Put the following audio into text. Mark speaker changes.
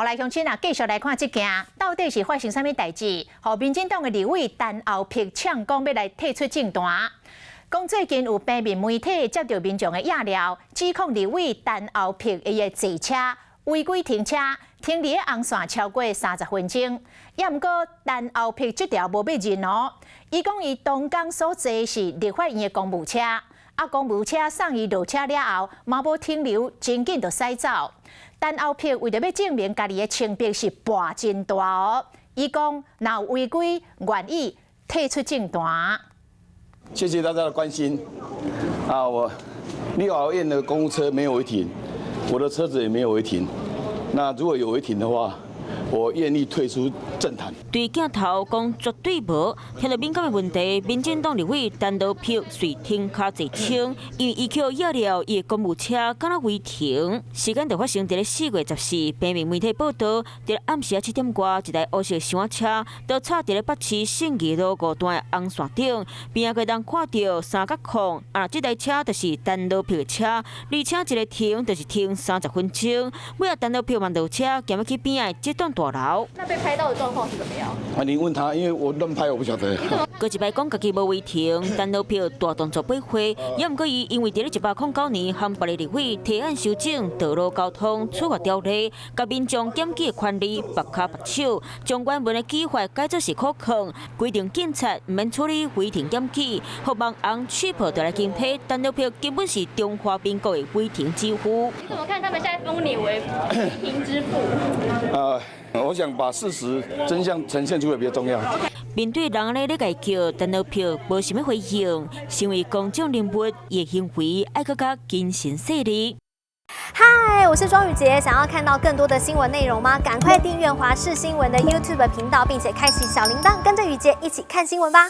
Speaker 1: 來鄉親啊，繼續來看這件，到底是發生啥物代誌？予民進黨的立委陳厚朴嗆講欲來退出政壇。講最近有平面媒體接著民眾的野料，指控立委陳厚朴伊的坐車違規停車，停佇咧紅線超過30分鐘。也毋過陳厚朴這條無欲認哦，伊講伊當工所坐是立法院的公務車，啊公務車送伊落車了後，嘛無停留，真緊就駛走。陳厚朴為著欲證明家己的清白是搏真大哦，伊講若有違規，願意退出政壇。
Speaker 2: 謝謝大家的關心。啊，我立法院的公務車沒有違停，我的車子也沒有違停。那如果有違停的話，我願意退出政壇。
Speaker 3: 對鏡頭講絕對無，聽著敏感的問題，民進黨立委陳羅朴隨停跤坐槍，因為伊去野料伊的公務車敢若違停。時間就發生佇咧4月14，平面媒體報道，佇暗時仔7點外，一台烏色小車都插佇咧北市信義路五段的紅線頂，邊仔個人看著三角控，啊，這台車就是陳羅朴的車，而且一个停就是停30分鐘，尾仔陳羅朴嘛落車，行欲去邊仔的這棟大樓。
Speaker 4: 那被拍到的狀況是怎麼樣？
Speaker 2: 啊，你問他，因為我亂拍，我不曉得。
Speaker 3: 閣一擺講家己無違停，陳羅朴大動作駁回，也毋過伊因為佇咧109年和別个立委提案修正道路交通處罰條例，共民眾檢舉的權利縛跤縛手，將原文的舉法改做是苦勸，規定警察毋免處理違停檢舉，予網紅取破就來驚批，陳羅朴根本是中華民國的違停之父。
Speaker 4: 你怎麼看他們現在封你為違停之父？
Speaker 2: 我想把事實真相呈現出來比較重要。
Speaker 3: 面對人咧咧共叫陳羅朴無啥物回應，身為公眾人物，伊的行為愛閣較謹慎細膩。
Speaker 5: 嗨，我是莊宇傑，想要看到更多的新聞內容嗎？趕快訂閱華視新聞的 YouTube 頻道，並且開啟小鈴鐺，跟着宇傑一起看新聞吧。